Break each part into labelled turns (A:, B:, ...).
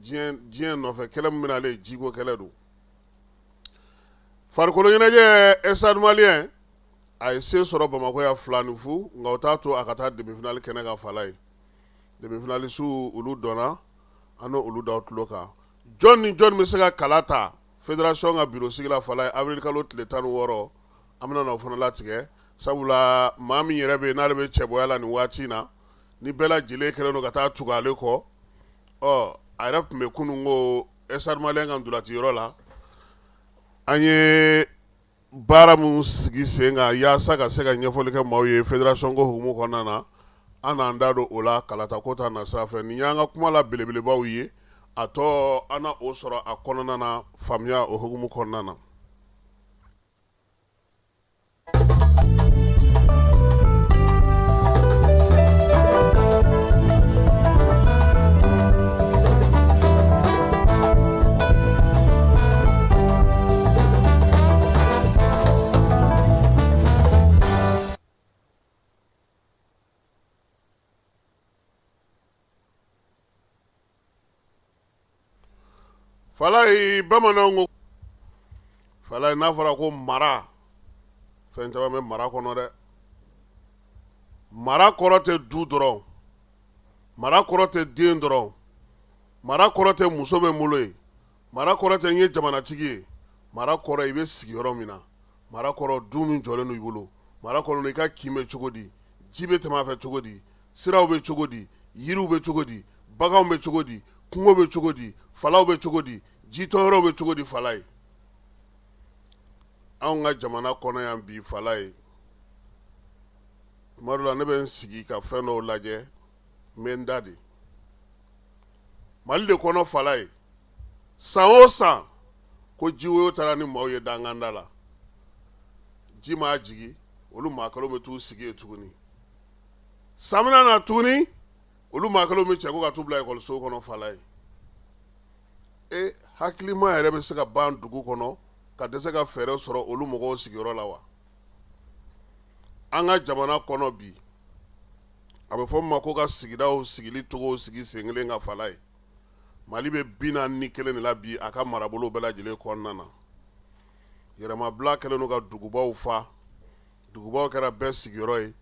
A: Diɲɛ nɔfɛ kɛlɛ min bɛna ale jiko kɛlɛ don. Farikolo ɲɛnajɛ, Stade Malien a ye se sɔrɔ Bamakɔ yan 2-0, nka o t'a to a ka taa demi-finale kɛnɛ kan. Falaye, demi-finaliste olu dɔnna, an n'olu da tulo kan. Jɔn ni jɔn bɛ se ka kala ta fédération ka bureau sigi la? Falaye, avril kalo tile 16, an bɛna o fana latigɛ, sabula maa min yɛrɛ bɛ yen n'ale bɛ cɛbɔya la nin waati in na, ni bɛɛ lajɛlen kɛlen don ka taa tugu ale kɔ, ɔ a yɛrɛ tun bɛ kunun ko Stade Malien ka ntolaci yɔrɔ la. An ye baara min sigi sen kan yaasa ka se ka ɲɛfɔli kɛ maaw ye fédération ko hukumu kɔnɔna na, an n'an da don o la kalata ko ta nasira fɛ. Nin y'an ka kuma la belebelebaw ye, a tɔ an na o sɔrɔ a kɔnɔna na faamuya o hukumu kɔnɔna na. Falaye, bamananw ko Falaye, n'a fɔra ko mara, fɛn caman bɛ mara kɔnɔ dɛ. Mara kɔrɔ tɛ du dɔrɔn, mara kɔrɔ tɛ den dɔrɔn, mara kɔrɔ tɛ muso bɛ n bolo ye, mara kɔrɔ tɛ n ye jamanatigi ye. Mara kɔrɔ i bɛ sigi yɔrɔ min na, mara kɔrɔ du min jɔlen don i bolo, mara kɔrɔ i ka kin bɛ cogo di, ji bɛ tɛmɛ a fɛ cogo di, siraw bɛ cogo di, yiriw bɛ cogo di, baganw bɛ cogo di, kungo bɛ cogo di, falaw bɛ cogo di, jitɔnyɔrɔw bɛ cogo di. Falaye, anw ka jamana kɔnɔ yan bi, Falaye, tuma dɔ la ne bɛ n sigi ka fɛn dɔw lajɛ, n bɛ n da de. Mali de kɔnɔ, Falaye, san o san ko jiwoyo taara ni maaw ye danganda la, ji maa jigin, olu maa kelenw bɛ t'u sigi yen tuguni. San bɛna na tuguni, olu maa kelenw bɛ cɛ ko ka t'u bila ekɔliso kɔnɔ. Falaye, e hakilima yɛrɛ bɛ se ka ban dugu kɔnɔ ka dɛsɛ ka fɛɛrɛ sɔrɔ olu mɔgɔw sigiyɔrɔ la wa? An ka jamana kɔnɔ bi, a bɛ fɔ min ma ko ka sigidaw sigili cogo sigi sen kelen ka. Falaye, Mali bɛ 41 de la bi a ka marabolo bɛɛ lajɛlen kɔnɔna na. Yɛrɛmabila kɛlen don ka dugubaw fa, dugubaw kɛra bɛɛ sigiyɔrɔ ye,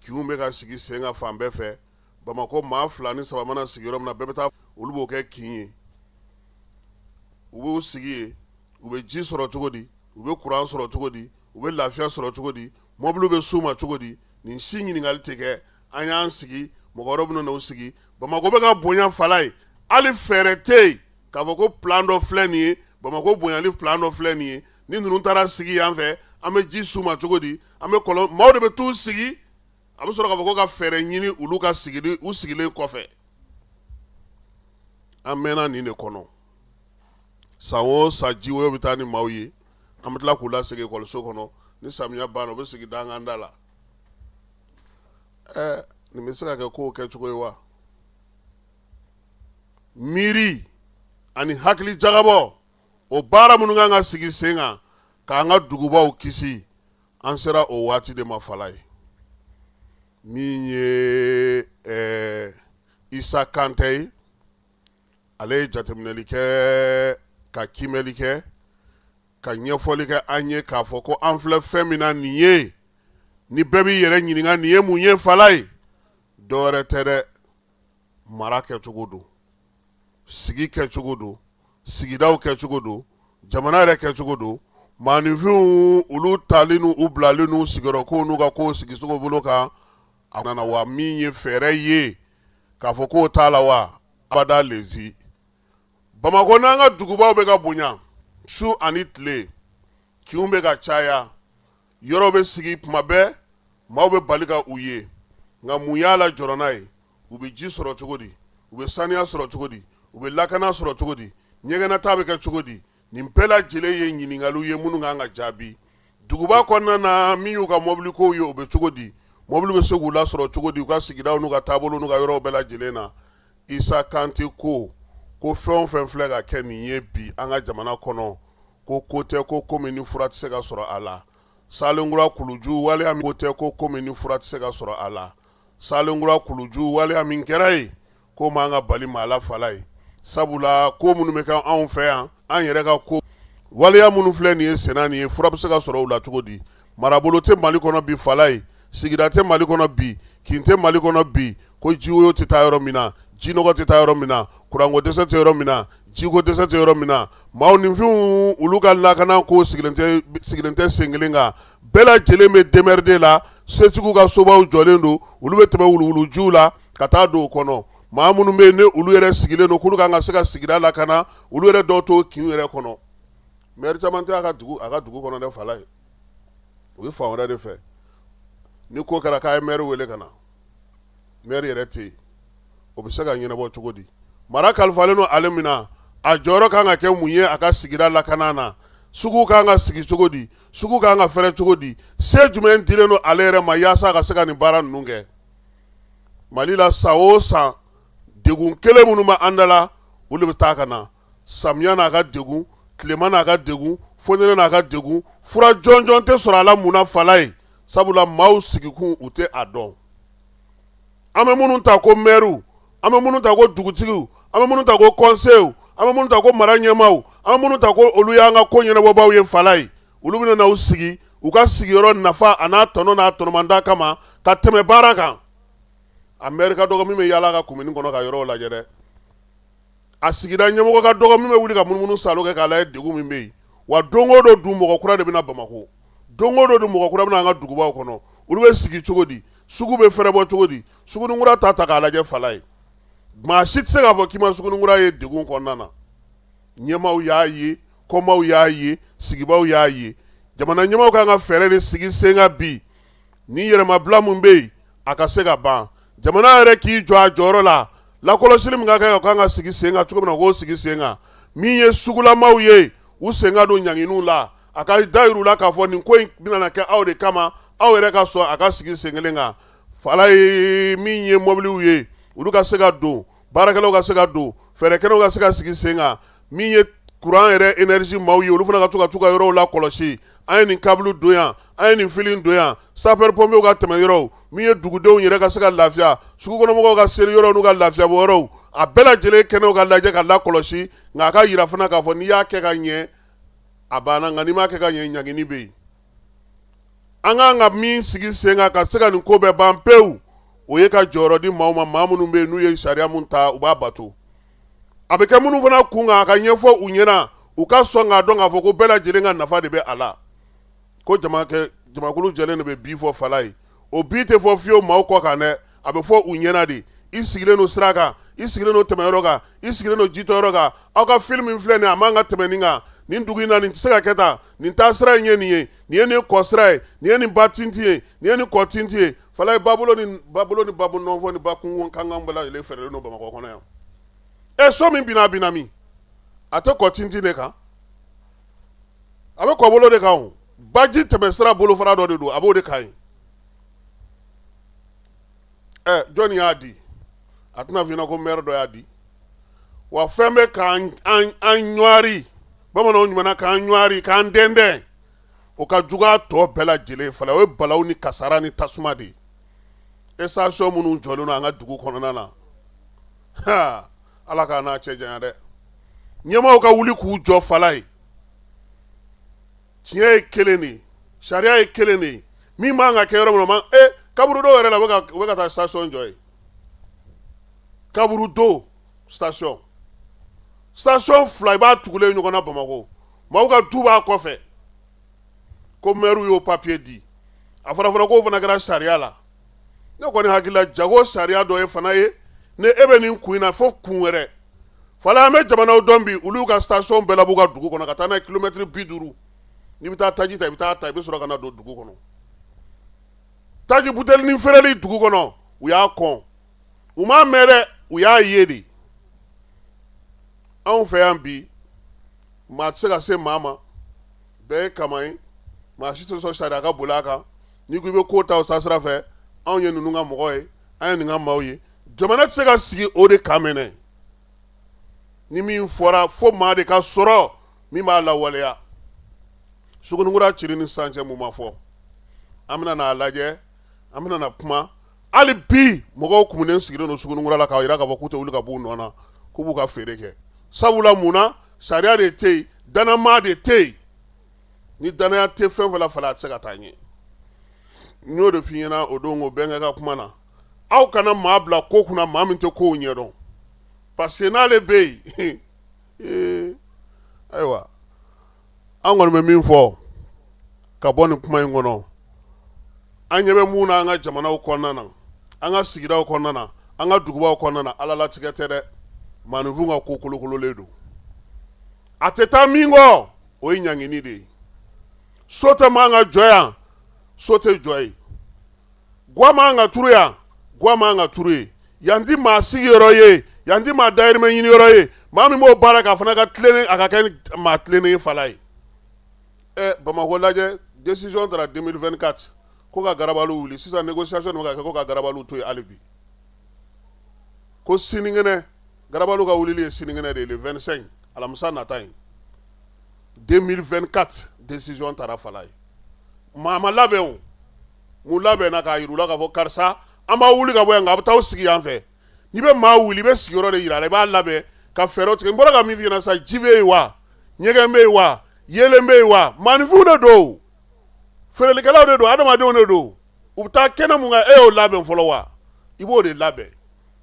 A: kinw bɛ ka sigi sen kan fan bɛɛ fɛ. Bamakɔ, maa 2 ni 3 mana sigi yɔrɔ min na, bɛɛ bɛ taa, olu b'o kɛ kin ye, u b'u sigi yen. U bɛ ji sɔrɔ cogo di? U bɛ kuran sɔrɔ cogo di? U bɛ lafiya sɔrɔ cogo di? Mɔbiliw bɛ s'u ma cogo di? Nin si ɲininkali tɛ kɛ. An y'an sigi, mɔgɔ wɛrɛw bɛna n'u sigi. Bamakɔ bɛ ka bonya, Falaye, hali fɛɛrɛ tɛ yen k'a fɔ ko plan dɔ filɛ nin ye, Bamakɔ bonyali plan dɔ filɛ nin ye, ni ninnu taara sigi yan fɛ, an bɛ ji s'u ma cogo di, an bɛ kɔlɔn. Maaw de bɛ t'u sigi, a bɛ sɔrɔ k'a fɔ ko ka fɛɛrɛ ɲini olu ka sigili, u sigilen kɔfɛ. An mɛnna nin de kɔnɔ. San o san jiwoyo bɛ taa ni maaw ye, an bɛ tila k'u lasegin ekɔliso kɔnɔ. Ni samiya banna, u bɛ sigi danganda la. Ɛ, nin bɛ se ka kɛ kow kɛcogo ye wa? Miiri ani hakili jagabɔ, o baara minnu kan ka sigi sen kan k'an ka dugubaw kisi, an sera o waati de ma. Falaye, min ye Isa Kantɛ ye, ale ye jateminɛli kɛ, ka kiimɛli kɛ, ka ɲɛfɔli kɛ an ye k'a fɔ ko an filɛ fɛn min na nin ye, ni bɛɛ b'i yɛrɛ ɲininka nin ye mun ye. Falaye, dɔwɛrɛ tɛ dɛ, mara kɛcogo don, sigi kɛcogo don, sigidaw kɛcogo don, jamana yɛrɛ kɛcogo don. Maaninfinw olu tali n'u u bilali n'u sigiyɔrɔ ko n'u ka kow sigicogo bolo kan, a nana wa min ye fɛɛrɛ ye k'a fɔ k'o t'a la wa abada lezi. Bamakɔ n'an ka dugubaw bɛ ka bonya su ani tile, kinw bɛ ka caya, yɔrɔ bɛ sigi tuma bɛɛ, maaw bɛ bali ka u ye. Nka mun y'a la jɔrɔna ye? U bɛ ji sɔrɔ cogo di? U bɛ saniya sɔrɔ cogo di? U bɛ lakana sɔrɔ cogo di? Ɲɛgɛnnata bɛ kɛ cogo di? Nin bɛɛ lajɛlen ye ɲininkaliw ye minnu kan ka jaabi. Duguba kɔnɔna na, min y'u ka mɔbilikow ye, o bɛ cogo di? Mɔbili bɛ se k'u lasɔrɔ cogo di u ka sigidaw n'u ka taabolo n'u ka yɔrɔw bɛɛ lajɛlen na? Isa Kante ko ko fɛn o fɛn filɛ ka kɛ nin ye bi an ka jamana kɔnɔ, ko ko tɛ ko ko min ni fura tɛ se ka sɔrɔ a la. Salenkura kuluju waleya ko tɛ ko ko min ni fura tɛ se ka sɔrɔ a la. Salenkura kuluju waleya min kɛra yen, k'o man ka bali maa la. Falaye, Sabula ko minnu bɛ kɛ anw fɛ yan, an yɛrɛ ka ko waleya minnu filɛ nin ye senna nin ye, fura bɛ se ka sɔrɔ u la cogo di? Marabolo tɛ Mali kɔnɔ bi Falaye, sigida tɛ Mali kɔnɔ bi, kin tɛ Mali kɔnɔ bi, ko jiwoyo tɛ taa yɔrɔ min na, jinɔgɔ tɛ taa yɔrɔ min na, kuranko dɛsɛ tɛ yɔrɔ min na, jiko dɛsɛ tɛ yɔrɔ min na. Maaninfinw olu ka lakana ko sigilen tɛ sen kelen kan, bɛɛ lajɛlen bɛ démerde la, setigiw ka sobaw jɔlen don, olu bɛ tɛmɛ wuluwulujiw la ka taa don o kɔnɔ. Maa minnu bɛ yen ni olu yɛrɛ sigilen don k'olu kan ka se ka sigida lakana, olu yɛrɛ dɔw t'o kin yɛrɛ kɔnɔ. Maire caman tɛ a ka dugu kɔnɔ dɛ Falaye, u bɛ fan wɛrɛ de fɛ. Ni ko kɛra k'a ye maire wele ka na, maire yɛrɛ tɛ yen, o bɛ se ka ɲɛnabɔ cogo di? Mara kalifalen don ale min na, a jɔyɔrɔ kan ka kɛ mun ye a ka sigida lakana na? Sugu kan ka sigi cogo di? Sugu kan ka fɛrɛ cogo di? Se jumɛn dilen don ale yɛrɛ ma yaasa a ka se ka nin baara ninnu kɛ? Mali la san o san, degun kelen minnu bɛ an da la, olu de bɛ taa ka na. Samiya n'a ka degun, tilema n'a ka degun, fonɛnɛ n'a ka degun, fura jɔnjɔn tɛ sɔrɔ a la. Mun na Falaye? Sabula maaw sigikun u tɛ a dɔn. An bɛ minnu ta ko mɛriw, an bɛ minnu ta ko dugutigiw, an bɛ minnu ta ko kɔnseyew, an bɛ minnu ta ko mara ɲɛmaaw, an bɛ minnu ta ko olu y'an ka ko ɲɛnabɔbaaw ye Falaye, olu bɛna na u sigi u ka sigiyɔrɔ nafa a n'a tɔnɔ n'a tɔnɔmanda kama ka tɛmɛ baara kan. A mɛri ka dɔgɔ min bɛ yaala ka komini kɔnɔ ka yɔrɔw lajɛ dɛ. A sigida ɲɛmɔgɔ ka dɔgɔ min bɛ wuli ka munumunu salo kɛ k'a lajɛ degun min bɛ yen. Wa don o don dun mɔgɔ kura de bɛ na Bamakɔ, don o don dun mɔgɔ kura bɛ na an ka dugubaw kɔnɔ. Olu bɛ sigi cogo di? Sugu bɛ fɛrɛbɔ cogo di? Suguninkura ta k'a lajɛ Falaye, maa si tɛ se k'a fɔ k'i ma Suguninkura ye degun kɔnɔna na. Ɲɛmaaw y'a ye, kɔmaw y'a ye, sigibaw y'a ye. Jamana ɲɛmaaw kan ka fɛɛrɛ de sigi sen kan bi, ni yɛrɛmabila min bɛ yen, a ka se ka ban. Jamana yɛrɛ k'i jɔ a jɔyɔrɔ la, lakɔlɔsili min ka kan ka kan ka sigi sen kan cogo min na, k'o sigi sen kan. Min ye sugulamaw ye, u sen ka don ɲanginiw la, a ka da yir'u la k'a fɔ nin ko in bɛna na kɛ aw de kama, aw yɛrɛ ka sɔn a ka sigi sen kelen kan. Falaye, min ye mɔbiliw ye, olu ka se ka don, baarakɛlaw ka se ka don, fɛɛrɛkɛnɛw ka se ka sigi sen kan. Min ye kuran yɛrɛ énergie maaw ye, olu fana ka to ka t'u ka yɔrɔw lakɔlɔsi. An ye nin câble don yan, an ye nin fil don yan, sapeur pompiers ka tɛmɛ yɔrɔw, min ye dugudenw yɛrɛ ka se ka lafiya, sugukɔnɔmɔgɔw ka seli yɔrɔw n'u ka lafiyabɔ yɔrɔw, a bɛɛ lajɛlen kɛnɛw ka lajɛ ka lakɔlɔsi. Nka a ka yira fana k'a fɔ n'i y'a kɛ ka ɲɛ, a banna, nka n'i m'a kɛ ka ɲɛ, ɲangini bɛ yen. An kan ka min sigi sen kan ka se ka nin ko bɛɛ ban pewu, o ye ka jɔyɔrɔ di maaw ma, maa minnu bɛ yen n'u ye sariya mun ta, u b'a bato. A bɛ kɛ minnu fana kun kan, a ka ɲɛfɔ u ɲɛna, u ka sɔn k'a dɔn k'a fɔ ko bɛɛ lajɛlen ka nafa de bɛ a la. Ko jamakulu jɛlen de bɛ bi fɔ Falaye, o bi tɛ fɔ fiyewu maaw kɔ kan dɛ, a bɛ fɔ u ɲɛna de. I sigilen don sira kan, i sigilen don tɛmɛyɔrɔ kan, i sigilen don jitɔyɔrɔ kan, aw ka fil min filɛ nin ye, a man ka tɛmɛ nin kan nin dugu in na, nin tɛ se ka kɛ tan, nin taa sira in ye nin ye, nin ye nin kɔ sira ye, nin ye nin ba tintin ye, nin ye nin kɔ tintin ye. Falaye, babolo ni babolo ni babu nɔnfɔ ni ba kun kankan bɛɛ lajɛlen fɛɛrɛlen don Bamakɔ kɔnɔ yan. Ɛ, so min binna, a binna min? A tɛ kɔ tintin de kan, a bɛ kɔbolo de kan. O baji tɛmɛ sira bolofara dɔ de don, a b'o de kan yen. Ɛ, jɔnni y'a di? A tɛna f'i ɲɛna ko maire dɔ y'a di. Wa fɛn bɛ k'an an ɲwari, bamananw ɲumanna k'an ɲwari, k'an dɛndɛn, o ka jugu a tɔ bɛɛ lajɛlen fana. O ye balawu ni kasara ni tasuma de ye. Station minnu jɔlen don an ka dugu kɔnɔna na, ha, Ala k'a n'a cɛ janya dɛ. Ɲɛmaaw ka wuli k'u jɔ Falaye. Tiɲɛ ye kelen de ye, sariya ye kelen de ye. Min man ka kɛ yɔrɔ min na, e kaburudo yɛrɛ la, u bɛ ka taa station jɔ yen. Kaburudo station, station fila i b'a tugulen ɲɔgɔn na Bamakɔ, maaw ka du b'a kɔfɛ. Ko maire y'o papier di, a fɔra k'o fana kɛra sariya la. Ne kɔni hakili la, jago sariya dɔ ye fana ye ni e bɛ nin kun in na fo kun wɛrɛ. Fala, an bɛ jamanaw dɔn bi, olu ka station bɛɛ lab'u ka dugu kɔnɔ ka taa n'a ye kilomɛtiri 50. N'i bɛ taa taji ta, i bɛ taa ta, i bɛ sɔrɔ ka na don dugu kɔnɔ. Taji butelinin feereli dugu kɔnɔ, u y'a kɔn, u m'a mɛn dɛ, u y'a ye de. Anw fɛ yan bi, maa tɛ se ka se maa ma, bɛɛ ye kama ye, maa si tɛ sɔn sariya ka boli a kan. N'i ko i bɛ ko ta o taasira fɛ, anw ye ninnu ka mɔgɔ ye, an ye nin ka maaw ye. Jamana tɛ se ka sigi o de kan mɛnɛ. Ni min fɔra, fo maa de ka sɔrɔ min b'a lawaleya. Suguninkura cili ni sisan cɛ, mun ma fɔ? An bɛna n'a lajɛ, an bɛna na kuma. Hali bi mɔgɔw kumunen sigilen don Suguninkura la k'a jira k'a fɔ k'u tɛ wuli ka b'u nɔ na. k'u b'u ka feere kɛ. Sabula mun na? Sariya de tɛ yen, dannamaa de tɛ yen. Ni dannaya tɛ fɛn fɛn la fala, a tɛ se ka taa ɲɛ. N y'o de f'i ɲɛna o don ko bɛnkɛ ka kuma na, aw kana maa bila ko kunna, maa min tɛ kow ɲɛdɔn, parce que n'ale bɛ yen ee, ayiwa, an kɔni bɛ min fɔ ka bɔ nin kuma in kɔnɔ, an ɲɛ bɛ mun na an ka jamanaw kɔnɔna na, an ka sigidaw kɔnɔna na, an ka dugubaw kɔnɔna na, Ala latigɛ tɛ dɛ, maaninfin ka ko kolokololen don. A tɛ taa min kɔ, o ye ɲangini de ye. So tɛ man ka jɔ yan, so tɛ jɔ yen. Gwa man ka turu yan, gwa man ka turu yen. Yan ti maa sigiyɔrɔ ye, yan ti maa dayirimɛ ɲini yɔrɔ ye. Maa min b'o baara kɛ, a fana ka tilennen, a ka kɛ maa tilennen ye fala ye. Ɛ, Bamakɔ lajɛ, décision tara 2024 ko ka garabaliw wuli. Sisan négociation de bɛ ka kɛ ko ka garabaliw to yen hali bi, ko sinikɛnɛ garabaliw ka wulili ye sinikɛnɛ de ye, le 25, alamisa nata in. 2024 décision tara fala ye. Maa ma labɛn o, mun labɛnna k'a yir'u la k'a fɔ karisa, an b'a wuli ka bɔ yan, nka a bɛ taa aw sigi yan fɛ. N'i bɛ maa wuli, i bɛ sigiyɔrɔ de yira a la, i b'a labɛn ka fɛɛrɛw tigɛ. N bɔra ka min f'i ɲɛna sisan, ji bɛ yen wa, ɲɛgɛn bɛ yen wa, yeelen bɛ yen wa? Maaninfinw de don, feerelikɛlaw de don, adamadenw de don. U bɛ taa kɛnɛ mun kan, e y'o labɛn fɔlɔ wa? I b'o de labɛn,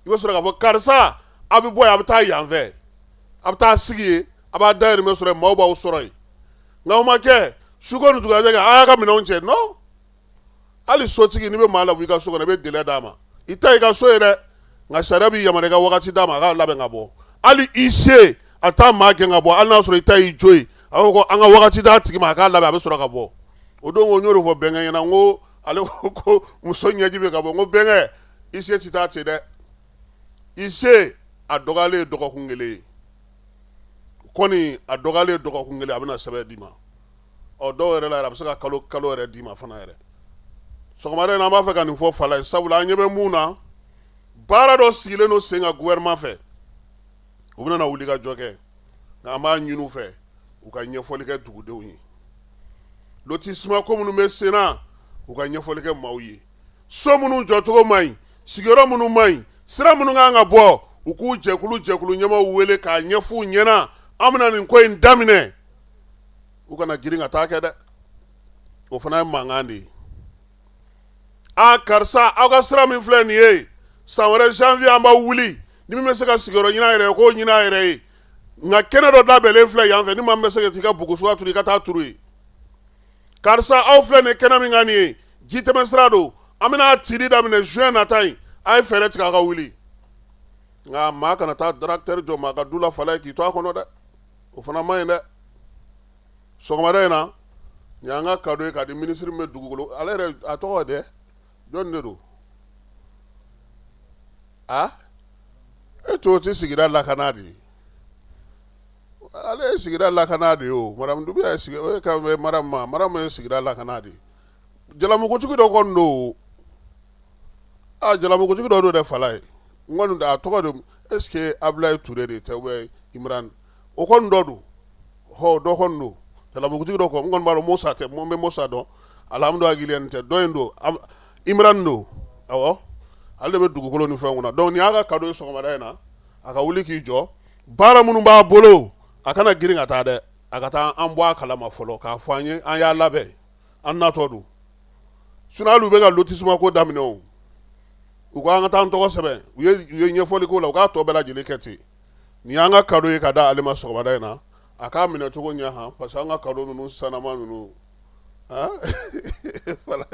A: i bɛ sɔrɔ k'a fɔ karisa, a bɛ bɔ yen, a bɛ taa yan fɛ, a bɛ taa sigi yen, a b'a dayirimɛ sɔrɔ yen, maaw b'aw sɔrɔ yen. Nka o ma kɛ, suko ni dugujɛ kɛ, a y'a ka minɛnw cɛ. Non, hali sotigi, n'i bɛ maa labɔ i ka so kɔnɔ, i bɛ délai d'a ma. I ta i ka so ye dɛ, nka sariya b'i yamaruya i ka wagati d'a ma, a k'a labɛn ka bɔ. Hali huissier, a taa maa gɛn ka bɔ, hali n'a sɔrɔ i ta y'i jo ye, a b'a fɔ ko an ka wagati d'a tigi ma, a k'a labɛn, a bɛ sɔrɔ ka bɔ. O don ko n y'o de fɔ bɛnkɛ ɲɛna, n ko ale ko muso ɲɛji bɛ ka bɔ. N ko bɛnkɛ, huissier tɛ taa ten dɛ. Huissier, a dɔgɔyalen ye dɔgɔkun kelen ye kɔni, a dɔgɔyalen ye dɔgɔkun kelen, a bɛna sɛbɛn d'i ma. Ɔ, dɔw yɛrɛ la yɛrɛ, a bɛ se ka kalo kalo yɛrɛ d'i ma fana yɛrɛ. Sɔgɔmada in na, an b'a fɛ ka nin fɔ fala ye, sabula an ɲɛ bɛ mun na, baara dɔ sigilen don sen kan gouvernement fɛ, u bɛna wuli ka jɔ kɛ, nka an b'a ɲini u fɛ u ka ɲɛfɔli kɛ dugudenw ye. Lotissement ko minnu bɛ sen na, u ka ɲɛfɔli kɛ maaw ye. So minnu jɔcogo man ɲi, sigiyɔrɔ minnu man ɲi, sira minnu kan ka bɔ, u k'u jɛkulu jɛkulu ɲɛmaaw wele k'a ɲɛf'u ɲɛna, an bɛna nin ko in daminɛ. U kana girin ka taa kɛ dɛ, o fana ye mankan de ye. A karisa, aw ka sira min filɛ nin ye, san wɛrɛ janvier an b'aw wuli. Ni min bɛ se ka sigiyɔrɔ ɲini a yɛrɛ ye, k'o ɲini a yɛrɛ ye, nka kɛnɛ dɔ labɛnlen filɛ yan fɛ, ni maa min bɛ se ka t'i ka bugusuga turu, i ka taa turu yen. Karisa, aw filɛ nin kɛnɛ min kan nin ye, ji tɛmɛ sira don, an bɛna cili daminɛ juin nata in, a ye fɛɛrɛ tigɛ a ka wuli. Nka maa kana taa tracteur jɔ maa ka du la fala ye k'i to a kɔnɔ dɛ, o fana man ɲi dɛ. Sɔgɔmada in na, nin y'an ka cadeau ye k'a di minisiri min bɛ dugukolo, ale yɛrɛ a tɔgɔ dɛ, jɔn de don? A e to tɛ sigida lakana de ye, ale ye sigida lakana de ye. O madame Doumbia ye sigi, o ye kan bɛ madame ma, madame ye sigida lakana de ye. Jalamugutigi dɔ kɔni don, a jalamugutigi dɔ don dɛ, fala ye. N kɔni a tɔgɔ de, est ce que Abulaye Ture de tɛ ou bien Imran, o kɔni dɔ don, hɔ, dɔ kɔni don, jalamugutigi dɔ kɔ. N kɔni b'a dɔn Musa tɛ, n bɛ Musa dɔn, alhamdulilayi tɛ, dɔ in don, Imran don. Awɔ, ale de bɛ dugukolo ni fɛnw kunna. Donc nin y'a ka cadeau ye sɔgɔmada in na, a ka wuli k'i jɔ. Baara minnu b'a bolo, a kana girin ka taa dɛ, a ka taa an bɔ a kalama fɔlɔ k'a fɔ an ye, an y'a labɛn, an natɔ don. Sinon hali u bɛ ka lotissement ko daminɛ o, u ko an ka taa an tɔgɔ sɛbɛn, u ye ɲɛfɔli k'o la, u k'a tɔ bɛɛ lajɛlen kɛ ten. Nin y'an ka cadeau ye ka da ale ma sɔgɔmada in na, a k'a minɛ cogo ɲɛ han, parce que an ka cadeau ninnu sanama ninnu han voilà.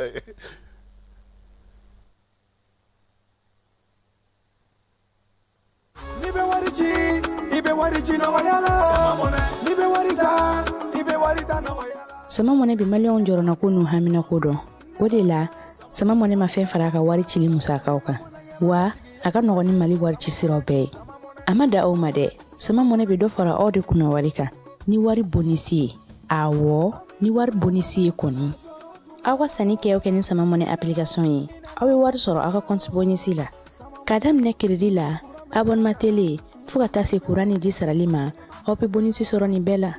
B: N'i bɛ wari ci, i bɛ wari ci nɔgɔya la. N'i bɛ wari ta, i bɛ wari ta nɔgɔya la.
C: Sama Mɔnɛ bɛ maliyɛnw jɔrɔnako n'u haminako dɔn. O de la, Sama Mɔnɛ ma fɛn fara a ka wari cili musakaw kan, wa a ka nɔgɔn ni Mali wari ci siraw bɛɛ ye. A ma da aw ma dɛ, Sama Mɔnɛ bɛ dɔ fara aw de kunna wari kan ni wari bonisi ye. Awɔ, ni wari bonisi ye kɔni. Aw ka sanni kɛ o kɛ ni Sama Mɔnɛ application ye, aw bɛ wari sɔrɔ aw ka compte bonisi la. K'a daminɛ crédit la, abonnement télé, fo ka taa se kuran ni ji sarali ma, aw bɛ bonisi sɔrɔ nin bɛɛ la.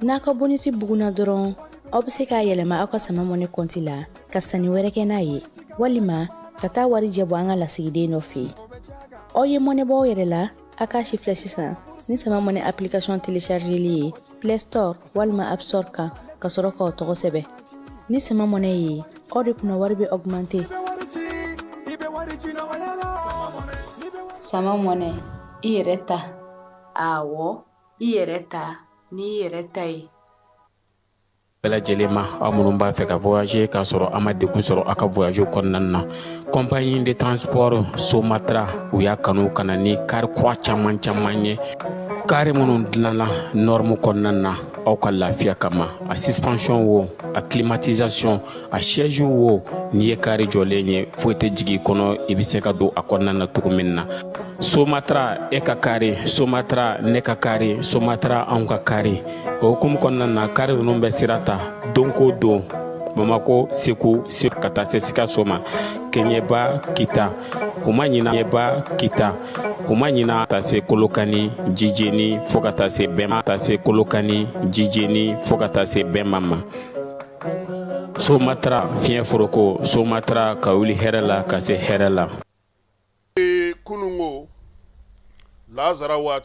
C: N'a ka bonisi bugunna dɔrɔn, aw bɛ se k'a yɛlɛma aw ka Sama Mɔnɛ compte la ka sanni wɛrɛ kɛ n'a ye, walima ka taa warijɛ bɔ an ka lasigiden dɔ fɛ yen. Aw ye mɔnɛ bɔ aw yɛrɛ la. A k'a sifilɛ sisan ni Sama Money application téléchargeli ye Play Store walima App Store kan ka sɔrɔ k'aw tɔgɔ sɛbɛn. Ni Sama Money ye, aw de kunna wari bɛ augmenter.
D: Sama Money, i yɛrɛ ta. Awɔ, i yɛrɛ ta n'i yɛrɛ ta ye.
E: Bɛɛ lajɛlen ma, aw minnu b'a fɛ ka voyager k'a sɔrɔ a ma degun sɔrɔ aw ka voyage kɔnɔna na, compagnie de transport Somatra, u y'a kanu ka na ni kari kura caman caman ye, kari minnu dilanna norme kɔnɔna na aw ka lafiya kama. A suspension wo, a climatisation, a siège wo, n'i ye kari jɔlen ye, foyi tɛ jigin i kɔnɔ, i bɛ se ka don a kɔnɔna na cogo min na. Somatra, e ka kari, Somatra, ne ka kari, Somatra, anw ka kari. O hukumu kɔnɔna na, kari ninnu bɛ sira ta don ko don Bamako, Segu, se ka taa se Sikaso ma, Kɛɲɛba, Kita. U ma ɲina ɲɛba Kita, u ma ɲina taa se Kolokani, Jijeni, fo ka taa se Bɛn, taa se Kolokani, Jijeni, fo ka taa se Bɛnba ma. Somatra, fiɲɛ foroko, Somatra, ka wuli hɛrɛ la ka se hɛrɛ la.
A: Kununko lazara waati.